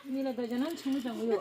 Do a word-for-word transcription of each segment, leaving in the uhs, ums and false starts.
Nila dojanan chumui tongwi.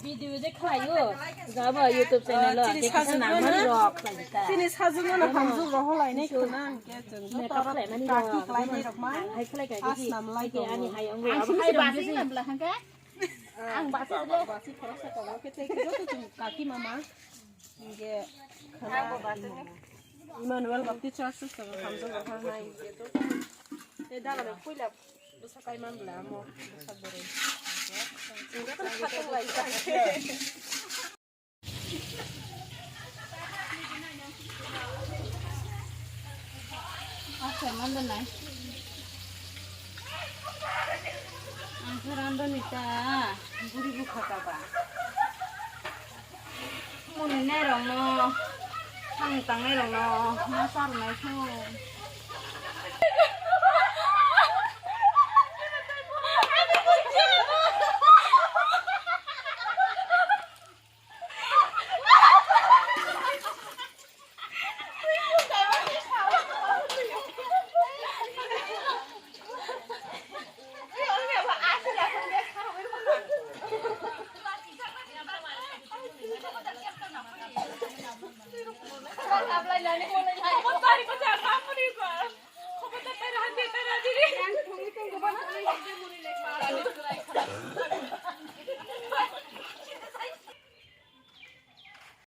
Video je khlaio, jaba YouTube channel o, chini sajwk no, chini sajwk no hamjwk rohor lainai khna hwnkhe chwng joto kaki khlainai rok ma. Asnam lai tongo. Ang sini basi nang bla hangke. Ang basi le. Basi khoroksa tongo khe tei joto chwng kaki mama. Hingke Emmanuel Baptist Church song hamjak rok nai hingke to. Te dala bai puila bwsa kai man bwla amo bwsa boroi. Hingke to khatung lai ta. Acha manda nai. Ang khe randani ta buri bwkha kaba. Muni nairokno, samung tangnairokno ma charwnai kho.